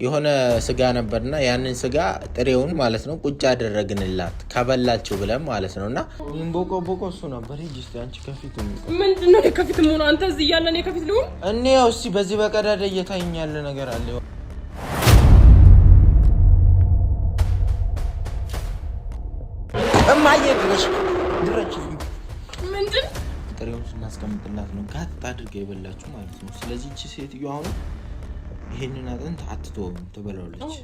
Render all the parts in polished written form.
የሆነ ስጋ ነበርና ያንን ስጋ ጥሬውን ማለት ነው ቁጭ አደረግንላት ከበላችው ብለን ማለት ነው። እና ቦቆ ቦቆ እሱ ነበር። ሂጂ እስኪ አንቺ ከፊት ምንድን ነው ከፊት ሆነ? አንተ እዚህ እያለ እኔ ከፊት ልሁን? እኔ ያው እስኪ በዚህ በቀዳዳ እየታየኝ ያለ ነገር አለ። እማዬ ድረሽ ድረሽ ምንድን ጥሬውን ስናስቀምጥላት ነው ጋጥ አድርጋ የበላችሁ ማለት ነው። ስለዚህ እቺ ሴትዮ አሁን ይሄንን አጥንት አትተወውም፣ ትበላለች።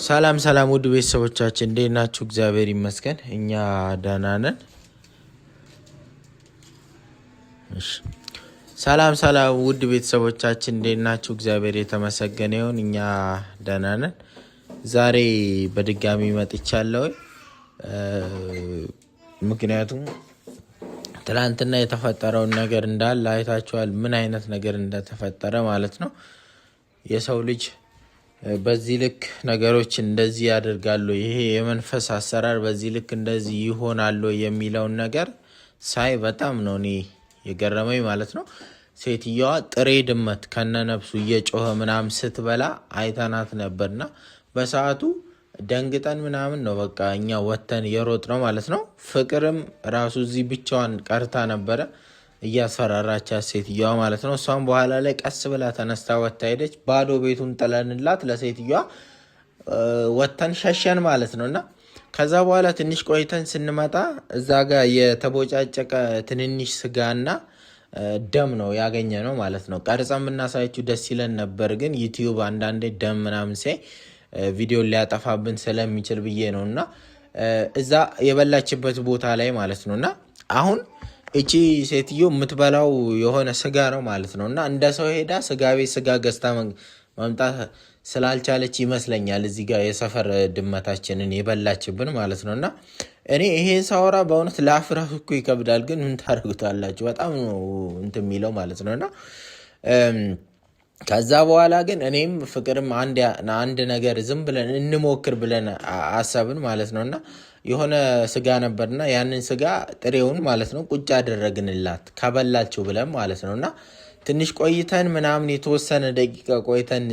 ሰላም ሰላም፣ ውድ ቤተሰቦቻችን እንዴት ናችሁ? እግዚአብሔር ይመስገን እኛ ደህና ነን። ሰላም ሰላም፣ ውድ ቤተሰቦቻችን እንዴት ናችሁ? እግዚአብሔር የተመሰገነ ይሁን እኛ ደህና ነን። ዛሬ በድጋሚ መጥቻለሁ። ምክንያቱም ትላንትና የተፈጠረውን ነገር እንዳለ አይታችኋል፣ ምን አይነት ነገር እንደተፈጠረ ማለት ነው። የሰው ልጅ በዚህ ልክ ነገሮች እንደዚህ ያደርጋሉ፣ ይሄ የመንፈስ አሰራር በዚህ ልክ እንደዚህ ይሆናሉ የሚለውን ነገር ሳይ በጣም ነው እኔ የገረመኝ ማለት ነው። ሴትየዋ ጥሬ ድመት ከነነፍሱ እየጮኸ ምናምን ስትበላ አይተናት ነበርና በሰዓቱ ደንግጠን ምናምን ነው በቃ እኛ ወተን የሮጥ ነው ማለት ነው። ፍቅርም ራሱ እዚህ ብቻዋን ቀርታ ነበረ እያስፈራራቻት ሴትዮዋ ማለት ነው። እሷም በኋላ ላይ ቀስ ብላ ተነስታ ወታ ሄደች። ባዶ ቤቱን ጥለንላት ለሴትዮዋ ወተን ሸሸን ማለት ነው። እና ከዛ በኋላ ትንሽ ቆይተን ስንመጣ እዛ ጋር የተቦጫጨቀ ትንንሽ ስጋና ደም ነው ያገኘ ነው ማለት ነው። ቀርጸን ብናሳያችሁ ደስ ይለን ነበር፣ ግን ዩቲዩብ አንዳንዴ ደም ምናምን ሲያይ ቪዲዮ ሊያጠፋብን ስለሚችል ብዬ ነው። እና እዛ የበላችበት ቦታ ላይ ማለት ነው። እና አሁን እቺ ሴትዮ የምትበላው የሆነ ስጋ ነው ማለት ነው። እና እንደ ሰው ሄዳ ስጋ ቤት ስጋ ገዝታ መምጣት ስላልቻለች ይመስለኛል እዚህ ጋር የሰፈር ድመታችንን የበላችብን ማለት ነው። እና እኔ ይሄን ሳወራ በእውነት ለአፍ እራሱ እኮ ይከብዳል፣ ግን ምን ታደርጉታላችሁ? በጣም ነው እንትን የሚለው ማለት ነው እና ከዛ በኋላ ግን እኔም ፍቅርም አንድ ነገር ዝም ብለን እንሞክር ብለን አሰብን ማለት ነው። እና የሆነ ስጋ ነበርና ያንን ስጋ ጥሬውን ማለት ነው ቁጭ አደረግንላት ከበላችው ብለን ማለት ነው። እና ትንሽ ቆይተን ምናምን የተወሰነ ደቂቃ ቆይተን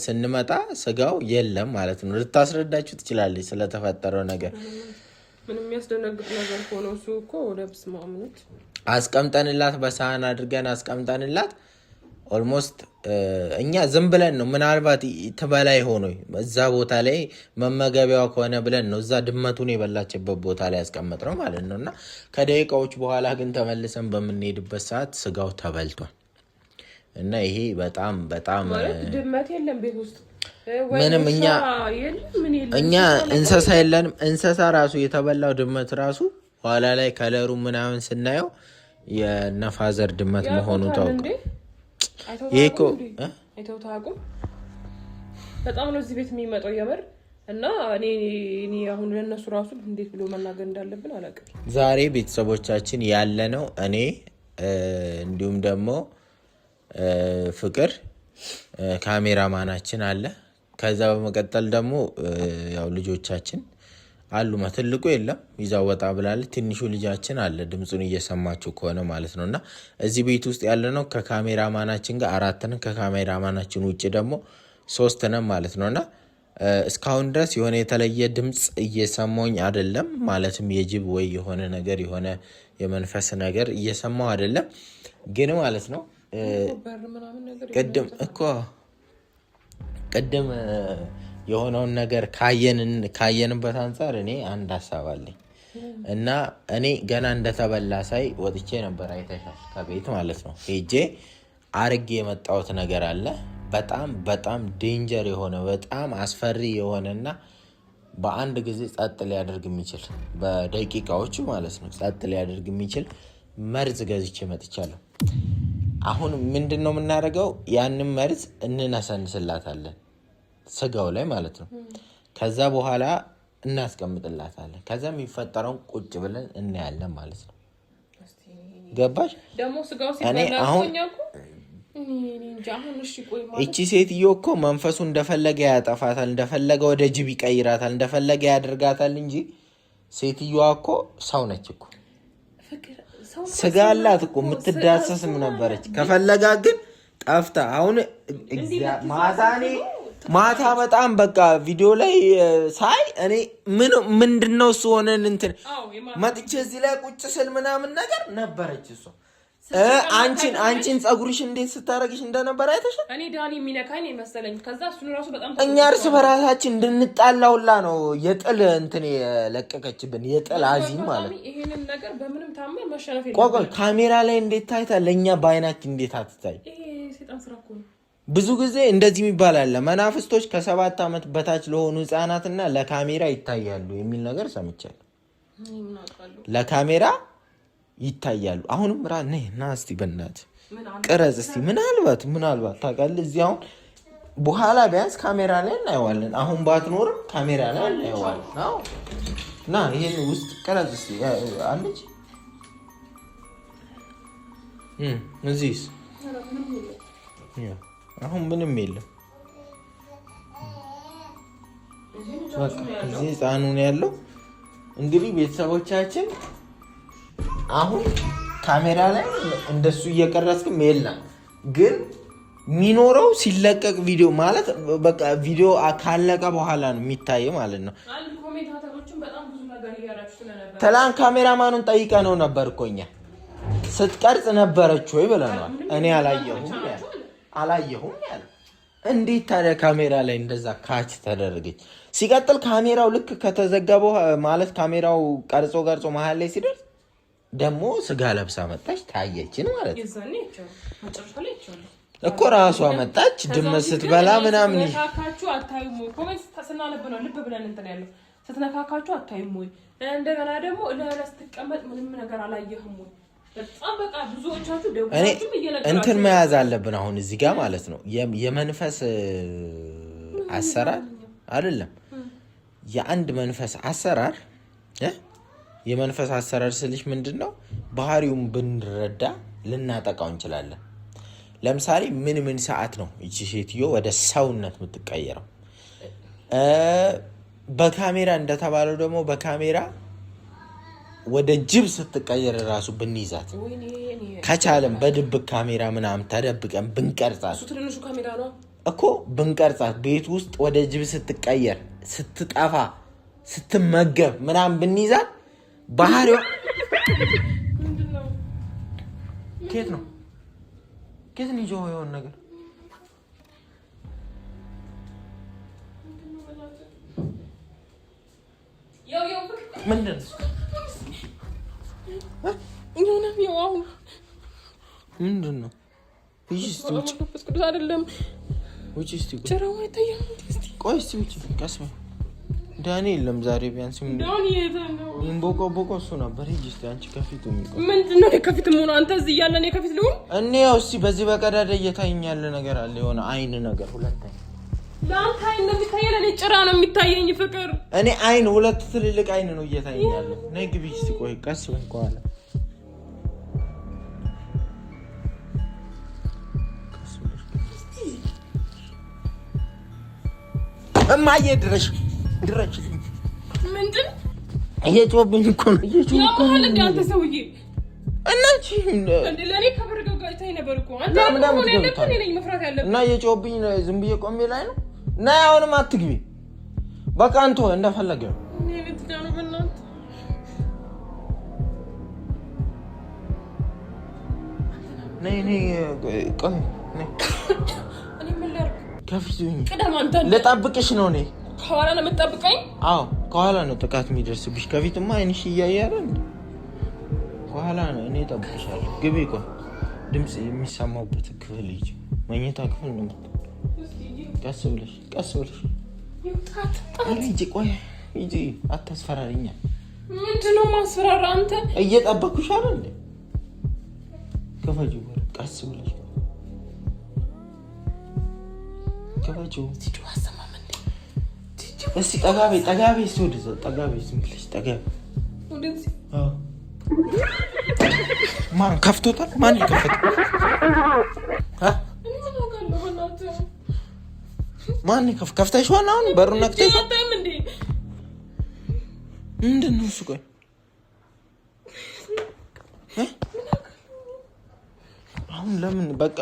ስንመጣ ስጋው የለም ማለት ነው። ልታስረዳችሁ ትችላለች ስለተፈጠረው ነገር። ምንም የሚያስደነግጥ ነገር ሆኖ እሱ እኮ ወደ ብስመ አብ አስቀምጠንላት በሳህን አድርገን አስቀምጠንላት almost እኛ ዝም ብለን ነው ምናልባት ትበላይ ሆኖ እዛ ቦታ ላይ መመገቢያዋ ከሆነ ብለን ነው እዛ ድመቱን የበላችበት ቦታ ላይ ያስቀመጥነው ማለት ነው። እና ከደቂቃዎች በኋላ ግን ተመልሰን በምንሄድበት ሰዓት ስጋው ተበልቷል። እና ይሄ በጣም በጣም ድመት የለም ቤት ውስጥ ምንም እኛ እንስሳ የለንም። እንስሳ ራሱ የተበላው ድመት ራሱ ኋላ ላይ ከለሩ ምናምን ስናየው የነፋዘር ድመት መሆኑ ታውቅ። ይሄ እኮ በጣም ነው እዚህ ቤት የሚመጣው የምር። እና እኔ አሁን ለእነሱ ራሱ እንዴት ብሎ መናገር እንዳለብን አላውቅም። ዛሬ ቤተሰቦቻችን ያለ ነው እኔ እንዲሁም ደግሞ ፍቅር ካሜራማናችን አለ። ከዛ በመቀጠል ደግሞ ያው ልጆቻችን አሉ። ትልቁ የለም ይዛ ወጣ ብላለች። ትንሹ ልጃችን አለ፣ ድምፁን እየሰማችሁ ከሆነ ማለት ነው። እና እዚህ ቤት ውስጥ ያለ ነው ከካሜራማናችን ጋር አራት ነን፣ ከካሜራማናችን ውጭ ደግሞ ሶስት ነን ማለት ነው። እና እስካሁን ድረስ የሆነ የተለየ ድምፅ እየሰማኝ አይደለም። ማለትም የጅብ ወይ የሆነ ነገር የሆነ የመንፈስ ነገር እየሰማው አይደለም፣ ግን ማለት ነው ቅድም እኮ ቅድም የሆነውን ነገር ካየንበት አንጻር እኔ አንድ ሀሳብ አለኝ እና እኔ ገና እንደተበላ ሳይ ወጥቼ ነበር። አይተሻል፣ ከቤት ማለት ነው ሄጄ አርጌ የመጣሁት ነገር አለ። በጣም በጣም danger የሆነ በጣም አስፈሪ የሆነ እና በአንድ ጊዜ ጸጥ ሊያደርግ የሚችል በደቂቃዎቹ ማለት ነው ጸጥ ሊያደርግ የሚችል መርዝ ገዝቼ መጥቻለሁ። አሁን ምንድን ነው የምናደርገው? ያንን መርዝ እንነሰንስላታለን ስጋው ላይ ማለት ነው። ከዛ በኋላ እናስቀምጥላታለን። ከዛ የሚፈጠረውን ቁጭ ብለን እናያለን ማለት ነው። ገባሽ? እቺ ሴትዮ እኮ መንፈሱ እንደፈለገ ያጠፋታል፣ እንደፈለገ ወደ ጅብ ይቀይራታል፣ እንደፈለገ ያደርጋታል እንጂ ሴትዮዋ እኮ ሰው ነች እኮ፣ ስጋ አላት እኮ፣ የምትዳሰስም ነበረች። ከፈለጋ ግን ጠፍታ አሁን ማታ እኔ ማታ በጣም በቃ ቪዲዮ ላይ ሳይ እኔ ምንድን ነው እሱ ሆነን እንትን መጥቼ እዚህ ላይ ቁጭ ስል ምናምን ነገር ነበረች እሷ። አንቺን ፀጉርሽ እንዴት ስታረግሽ እንደነበር አይተሻል። እኔ ዳኒ የሚነካኝ መሰለኝ። ከዛ እሱን ራሱ በጣም እኛ እርስ በራሳችን እንድንጣላ ሁላ ነው የጥል እንትን የለቀቀችብን፣ የጥል አዚም ማለት ነው። ይሄንን ነገር በምንም ታምር መሸነፍ ቆይ ካሜራ ላይ እንዴት ታይታ ለእኛ በአይናችን እንዴት አትታይ? ይሄ ሰይጣን ስራ እኮ ነው። ብዙ ጊዜ እንደዚህ የሚባል አለ። መናፍስቶች ከ7 ዓመት በታች ለሆኑ ህፃናትና ለካሜራ ይታያሉ የሚል ነገር ሰምቻለሁ። ለካሜራ ይታያሉ። አሁንም ና እስቲ በእናትህ ቅረጽ እስቲ፣ ምናልባት ምናልባት ታውቃለህ፣ እዚህ አሁን በኋላ ቢያንስ ካሜራ ላይ እናየዋለን። አሁን ባትኖርም ካሜራ ላይ እናየዋለን። ና ይሄን ውስጥ ቅረጽ እስቲ አለች። እዚህስ አሁን ምንም የለም። እዚህ ህፃኑ ነው ያለው። እንግዲህ ቤተሰቦቻችን አሁን ካሜራ ላይ እንደሱ እየቀረጽክም የለም፣ ግን የሚኖረው ሲለቀቅ ቪዲዮ ማለት በቃ ቪዲዮ ካለቀ በኋላ ነው የሚታየው ማለት ነው። ትላንት ካሜራማኑን ጠይቀ ነው ነበር እኮ እኛ ስትቀርጽ ነበረች ወይ ብለነዋል። እኔ አላየሁም አላየሁም ያለ። እንዴት ታዲያ ካሜራ ላይ እንደዛ catch ተደረገች? ሲቀጥል ካሜራው ልክ ከተዘጋ ማለት ካሜራው ቀርጾ ቀርጾ መሀል ላይ ሲደርስ ደግሞ ስጋ ለብሳ መጣች፣ ታየችን ማለት ነው እኮ ራሷ መጣች። ድመት ስትበላ ምናምን ስትነካካችሁ አታዩም ወይ? Comment ስናነብ ነው ልብ ብለን እንትን ያለው ስትነካካችሁ አታዩም ወይ? እንደገና ደግሞ ለላ ስትቀመጥ ምንም ነገር አላየህም ወይ? በጣም በቃ ብዙዎቻችሁ ደውላችሁም እየነገራችሁ እንትን መያዝ አለብን አሁን እዚህ ጋር ማለት ነው። የመንፈስ አሰራር አይደለም፣ የአንድ መንፈስ አሰራር። የመንፈስ አሰራር ስልሽ ምንድን ነው? ባህሪውን ብንረዳ ልናጠቃው እንችላለን። ለምሳሌ ምን ምን ሰዓት ነው ይቺ ሴትዮ ወደ ሰውነት የምትቀየረው? በካሜራ እንደተባለው ደግሞ በካሜራ ወደ ጅብ ስትቀየር ራሱ ብንይዛት ከቻለም በድብቅ ካሜራ ምናምን ተደብቀን ብንቀርጻት እኮ ብንቀርጻት ቤት ውስጥ ወደ ጅብ ስትቀየር፣ ስትጠፋ፣ ስትመገብ ምናምን ብንይዛት ባህሪዋ ኬት ነው ኬት ነው ይዞ የሆነ ነገር ምንድን ነው? ምንድን ነው? ቆይ እስኪ ውጪ፣ ቀስ በይ። ዳኒ የለም ዛሬ። ቢያንስ ቦቆ ቦቆ እሱ ነበር። ሂጂ እስኪ አንቺ ከፊቱ ምንድን ነው ከፊት የምሆነው? አንተ እዚህ እያለ እኔ ከፊት ልሁን? እኔ ያው እስኪ በዚህ በቀዳዳ እየታየኝ ያለ ነገር አለ፣ የሆነ አይን ነገር ሁለት አይን። ለአንተ አይን ነው የሚታየኝ፣ ለእኔ ጭራ ነው የሚታየኝ። ፍቅር እኔ አይን ሁለት ትልልቅ አይን ነው እየታየኝ ያለ። ነይ ግቢ እስኪ። ቆይ ቀስ በይ ከኋላ እማዬ ድረሽ ድረሽ። ምንድን እየጮህብኝ እኮ ነው። ያመሀል እንደ አንተ ሰውዬ እና ለእኔ ከበር ጋር ነበር እኮ አንተ ነኝ መፍራት ያለብህ እና እየጮህብኝ ዝም ብዬ ቆሜ ላይ ነው። እና አሁንም አትግቢ በቃ አንተ እንደፈለገ ነይ ነይ ቆይ ከፊት ልጠብቅሽ ነው። እኔ ከኋላ ነው የምትጠብቀኝ? አዎ ከኋላ ነው ጥቃት የሚደርስብሽ። ከፊትማ አይንሽ እያየ አይደል? ከኋላ ነው። እኔ እጠብቅሻለሁ። ግቢ። ቆይ ድምፅ የሚሰማበት ክፍል ሂጂ። መኝታ ክፍል ነው። ቀስ ብለሽ ቀስ ብለሽ ሂጂ። ቆይ ሂጂ፣ አታስፈራሪኛ። ምንድን ነው ማስፈራራ? አንተ እየጠበኩሽ አይደል? ክፈጂው፣ ቀስ ብለሽ ክፈጂው። እስኪ ጠጋ በይ፣ ጠጋ በይ፣ እስኪ ወደዛ ጠጋ በይ፣ ዝም ብለሽ ጠጋ በይ። ማን ከፍቶታል? ማን የከፈተው? ማን ከፍተሽዋል? አሁን በሩን ነክተሽዋል? ምንድን ነው እሱ? ቆይ አሁን ለምን በቃ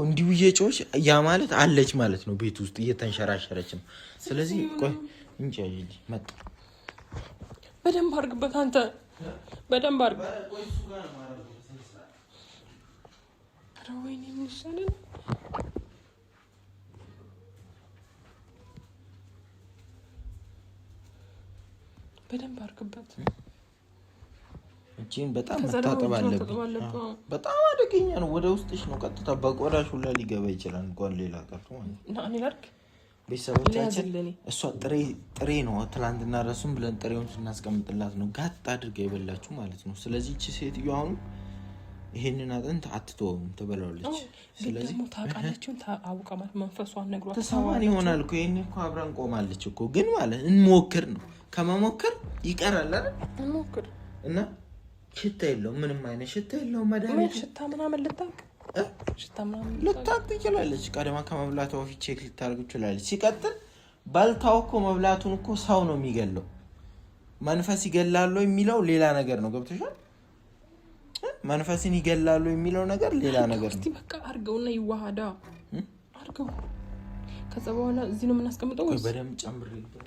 እንዲሁ እየጮች ያ ማለት አለች ማለት ነው። ቤት ውስጥ እየተንሸራሸረች ነው። ስለዚህ ቆይ እንጂ መጣ። በደንብ አድርግበት አንተ በደንብ አድርግ። ኧረ ወይኔ ምን ይሻላል? በደንብ አድርግበት። እጄን በጣም መታጠብ አለብኝ። በጣም አደገኛ ነው። ወደ ውስጥሽ ነው ቀጥታ በቆዳሽ ሁላ ሊገባ ይችላል። እንኳን ሌላ ቀርቶ ማለት ነው። ቤተሰቦቻችን እሷ ጥሬ ነው። ትላንትና ረሱም ብለን ጥሬውን ስናስቀምጥላት ነው ጋጥ አድርጋ የበላችሁ ማለት ነው። ስለዚህ እቺ ሴትዮ አሁንም ይሄንን አጥንት አትተወውም፣ ትበላለች። ስለዚህ ታውቃለች፣ አውቃ ማለት መንፈሷን ነግሯት ተሰማን ይሆናል እኮ ይሄን እኮ አብራን ቆማለች እኮ ግን ማለት እንሞክር ነው። ከመሞከር ይቀራል አይደል? እንሞክር እና ሽታ የለውም፣ ምንም አይነት ሽታ የለውም። መድኃኒት ሽታ ምናምን ልታውቅ ልታውቅ ትችላለች። ቀደማ ከመብላቷ በፊት check ልታደርግ ትችላለች። ሲቀጥል በልታው እኮ መብላቱን እኮ ሰው ነው የሚገለው። መንፈስ ይገላሉ የሚለው ሌላ ነገር ነው። ገብቶሻል? መንፈስን ይገላሉ የሚለው ነገር ሌላ ነገር ነው። በቃ አድርገውና ይዋሃዳ አድርገው። ከዛ በኋላ እዚህ ነው የምናስቀምጠው። በደምብ ጨምሬበት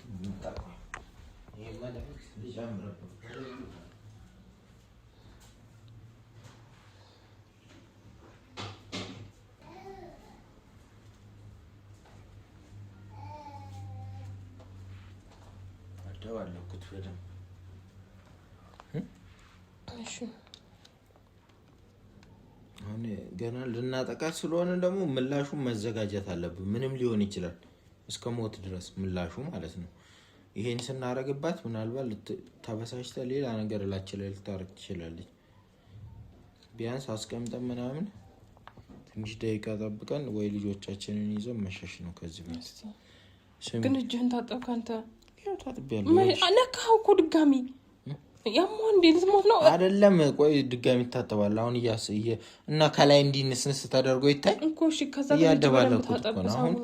አደባለኩት በደንብ። እሺ አሁን ገና ልናጠቃት ስለሆነ ደግሞ ምላሹን መዘጋጀት አለብን። ምንም ሊሆን ይችላል እስከ ሞት ድረስ ምላሹ ማለት ነው። ይሄን ስናረግባት ምናልባት ተበሳጭታ ሌላ ነገር እላችን ላይ ልታረግ ትችላለች። ቢያንስ አስቀምጠን ምናምን ትንሽ ደቂቃ ጠብቀን ወይ ልጆቻችንን ይዘን መሸሽ ነው ከዚህ ቤት። ግን እጅህን ታጠብክ አንተ? ነካኸው እኮ ድጋሚ። ያማ እንዴ ልትሞት ነው አይደለም? ቆይ ድጋሚ ይታጠባል። አሁን እና ከላይ እንዲህ ንስንስ ተደርጎ ይታይ እኮ። እሺ፣ ከዛ እያደባለኩት እኮ ነው። አሁን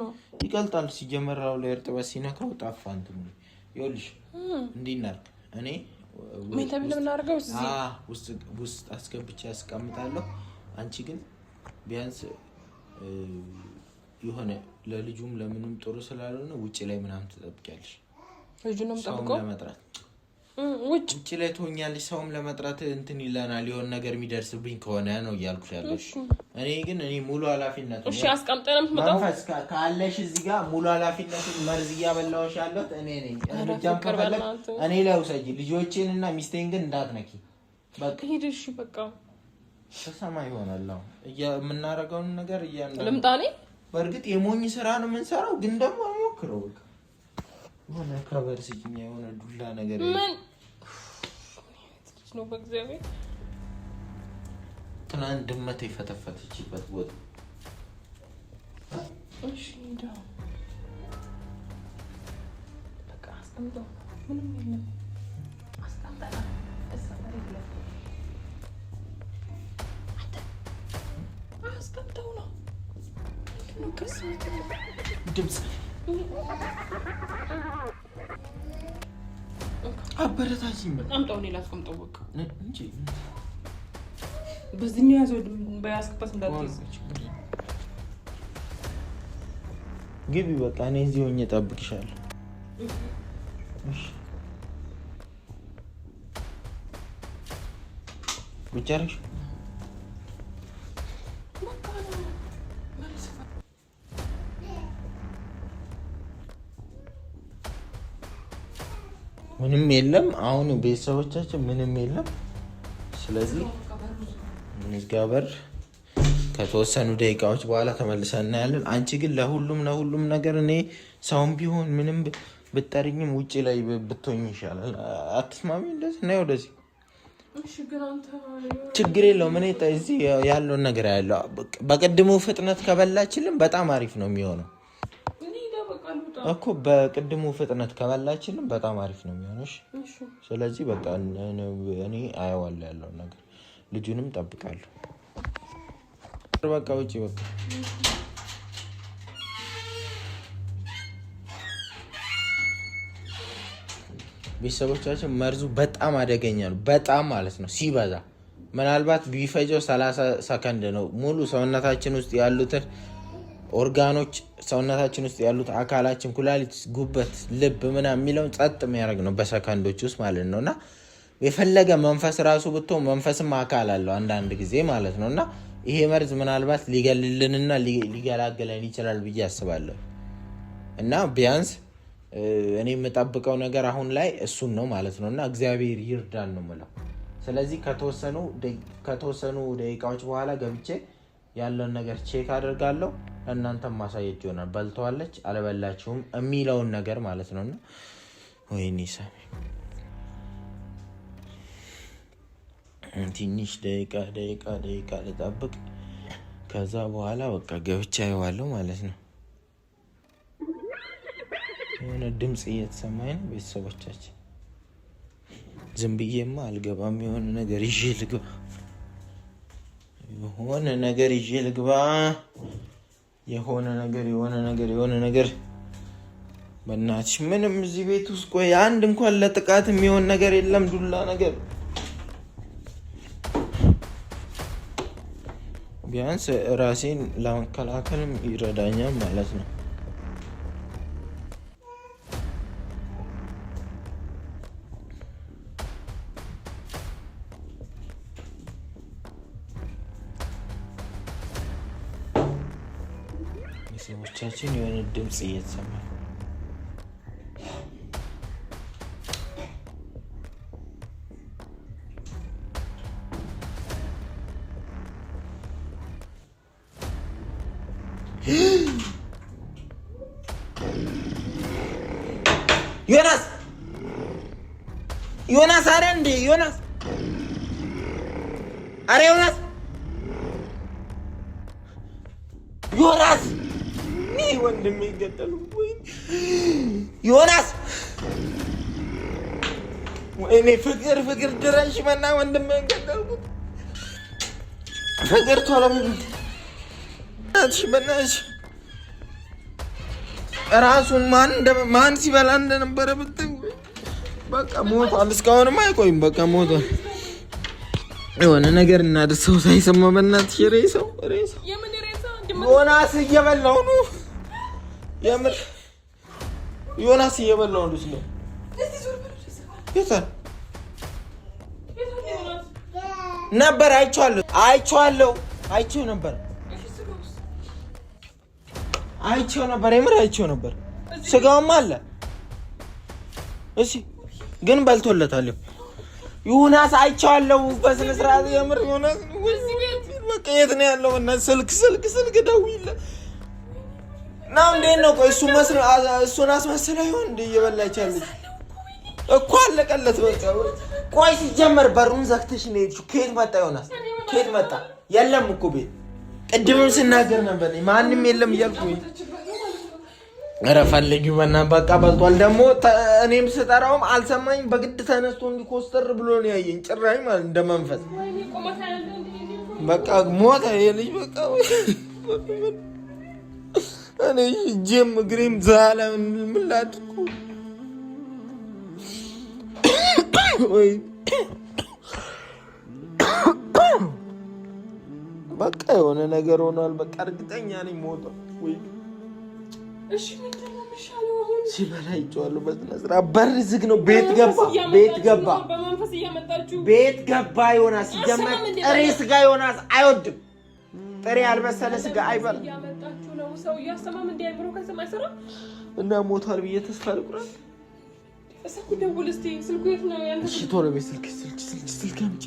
ይቀልጣል። ሲጀመር ላይ እርጥበት ሲነካው ጠፋ እንትኑ። ይኸውልሽ እንዲህ እናድርግ። እኔ ውስጥ አስገብቼ ያስቀምጣለሁ። አንቺ ግን ቢያንስ የሆነ ለልጁም ለምኑም ጥሩ ስላልሆነ ውጭ ላይ ምናምን ትጠብቂያለሽ። ልጁንም ጠብቀው ለመጥራት ውጭ ላይ ትሆኛለሽ። ሰውም ለመጥራት እንትን ይለናል። የሆነ ነገር የሚደርስብኝ ከሆነ ነው እያልኩሽ ያለሽ። እኔ ግን እኔ ሙሉ ኃላፊነቱ እሺ፣ አስቀምጠን የምትመጣው መንፈስ ካለሽ እዚህ ጋር ሙሉ ኃላፊነቱን መርዝ እያበላሁሽ ያለሁት እኔ ነኝ። እርምጃም ከፈለግ እኔ ላይ ውሰጂ። ልጆቼን እና ሚስቴን ግን እንዳትነኪ። በቃ ሂድ። እሺ፣ በቃ ተሰማ ይሆናል አሁን የምናደርገውን ነገር እያንዳንዱ ልምጣ እኔ። በእርግጥ የሞኝ ስራ ነው የምንሰራው፣ ግን ደግሞ ሞክረው በቃ የሆነ ከበር ስጭኝ፣ የሆነ ዱላ ነገር ምን ነው በእግዚአብሔር። ትናንት ድመት የፈተፈተችበት ቦታ። እሺ በቃ አስቀምጠው፣ ምንም የለም። አስቀምጠናል። እዛ መሬት ላይ አንተ አስቀምጠው ነው ድምፅ አበረታችኝ። አምጣው፣ እኔ ላስቀምጠው። በቃ እንጂ በዚህኛው ያዘው፣ በያዝክበት እንዳትይዝ። ግቢ በቃ እኔ እዚህ ሆኜ እጠብቅሻለሁ። ቁጭ አደረግሽው? ምንም የለም። አሁን ቤተሰቦቻችን ምንም የለም። ስለዚህ እንዝጋ በር። ከተወሰኑ ደቂቃዎች በኋላ ተመልሰን እናያለን። አንቺ ግን ለሁሉም ለሁሉም ነገር እኔ ሰውም ቢሆን ምንም ብጠሪኝም ውጭ ላይ ብትሆኝ ይሻላል። አትስማሚ? እንደዚህ ነይ ወደዚህ። ችግር የለውም። እኔ እዚህ ያለውን ነገር ያለው በቅድሙ ፍጥነት ከበላችልን በጣም አሪፍ ነው የሚሆነው እኮ በቅድሙ ፍጥነት ከበላችንም በጣም አሪፍ ነው የሚሆነው። ስለዚህ በቃ እኔ አየዋለሁ ያለውን ነገር፣ ልጁንም ጠብቃለሁ። በቃ ውጪ በቃ ቤተሰቦቻችን መርዙ በጣም አደገኛ ነው። በጣም ማለት ነው ሲበዛ ምናልባት ቢፈጀው 30 ሰከንድ ነው ሙሉ ሰውነታችን ውስጥ ያሉትን ኦርጋኖች ሰውነታችን ውስጥ ያሉት አካላችን፣ ኩላሊት፣ ጉበት፣ ልብ ምናምን የሚለውን ጸጥ የሚያደርግ ነው በሰከንዶች ውስጥ ማለት ነው። እና የፈለገ መንፈስ ራሱ ብትሆን መንፈስም አካል አለው አንዳንድ ጊዜ ማለት ነው። እና ይሄ መርዝ ምናልባት ሊገልልንና ሊገላግለን ይችላል ብዬ አስባለሁ። እና ቢያንስ እኔ የምጠብቀው ነገር አሁን ላይ እሱን ነው ማለት ነው። እና እግዚአብሔር ይርዳን ነው የምለው። ስለዚህ ከተወሰኑ ደቂቃዎች በኋላ ገብቼ ያለውን ነገር check አደርጋለሁ። ለእናንተም ማሳየት ይሆናል። በልተዋለች አልበላችሁም የሚለውን ነገር ማለት ነው። እና ወይኔ ሳሚ ትንሽ ደቂቃ ደቂቃ ደቂቃ ልጠብቅ። ከዛ በኋላ በቃ ገብቼ አየዋለሁ ማለት ነው። የሆነ ድምፅ እየተሰማኝ ነው። ቤተሰቦቻችን ዝም ብዬማ አልገባም። የሆነ ነገር ይዤ ልግባ፣ የሆነ ነገር ይዤ ልግባ። የሆነ ነገር የሆነ ነገር የሆነ ነገር በእናትሽ ምንም እዚህ ቤት ውስጥ ቆይ አንድ እንኳን ለጥቃት የሚሆን ነገር የለም። ዱላ ነገር ቢያንስ ራሴን ለመከላከልም ይረዳኛል ማለት ነው። ቤተሰቦቻችን የሆነ ድምፅ እየተሰማ ዮናስ ዮናስ፣ አረ እንዴ ዮናስ፣ አረ ዮናስ፣ ዮናስ ወንድሜ ይገደሉ ዮናስ፣ ወይኔ ፍቅር ፍቅር ድረሽ መና ወንድሜ ገደልኩት። ፍቅር ቶሎ በናትሽ ራሱን ማን ሲበላ እንደነበረ ብትይ በቃ ሞቷል። እስካሁንም አይቆይም። በቃ ሞቷል። የሆነ ነገር እናድርሰው ሳይሰማ በእናትሽ። ሬሳው ሬሳው ዮናስ እየበላው ነው። የምር ዮናስ እየበላው ነው። የታል ነበር? አይቼዋለሁ፣ አይቼዋለሁ፣ አይቼው ነበር፣ አይቼው ነበር። የምር አይቼው ነበር። ስጋውም አለ። እሺ፣ ግን በልቶለታል። ዮናስ አይቼዋለሁ በስነ ስርዓት። የምር ዮናስ በቃ የት ነው ያለው? እና ስልክ ስልክ ስልክ ደውይለት እና እንዴት ነው? ቆይ እሱ መስሎ እሱን አስመስላ ይሆን እንደ እየበላች ያለች እኮ አለቀለት። በቃ ቆይ ሲጀመር በሩን ዘግተሽ ነው የሄድሽው። ከየት መጣ ዮናስ? ከየት መጣ? የለም እኮ ቤት። ቅድምም ስናገር ነበር ማንም የለም እያልኩ። ኧረ ፈልጊው በእናትህ በቃ በልቷል። ደግሞ እኔም ስጠራውም አልሰማኝ። በግድ ተነስቶ እንዲኮስተር ብሎ ነው ያየኝ። ጭራሽ ማለት እንደ መንፈስ በቃ ሞተ ይሄ ልጅ በቃ እኔ እጄም እግሬም ዛለ። ምን ላድርግ? ወይ በቃ የሆነ ነገር ሆኗል። በቃ እርግጠኛ ነኝ ሞቷል። ወይ እሺ፣ ምንድን ነው የሚሻለው አሁን? ሲበላ ይጨዋለሁ። በስነ ስርዓት በር ዝግ ነው። ቤት ገባ፣ ቤት ገባ፣ ቤት ገባ። ዮናስ ሲጀመር ጥሬ ስጋ ዮናስ አይወድም። ጥሬ ያልበሰለ ስጋ አይበላም። ሰው እያሰማም እንዲ አይምሮ ከሰማ አይሰራም። እና ሞቷል ብዬ ተስፋ ልቁረጥ። ስልኩ ደውል እስኪ። ስልኩ የት ነው ያንተ? እሺ ቶሎ ቤት ስልክ ስልክ ስልክ ስልክ አምጪ።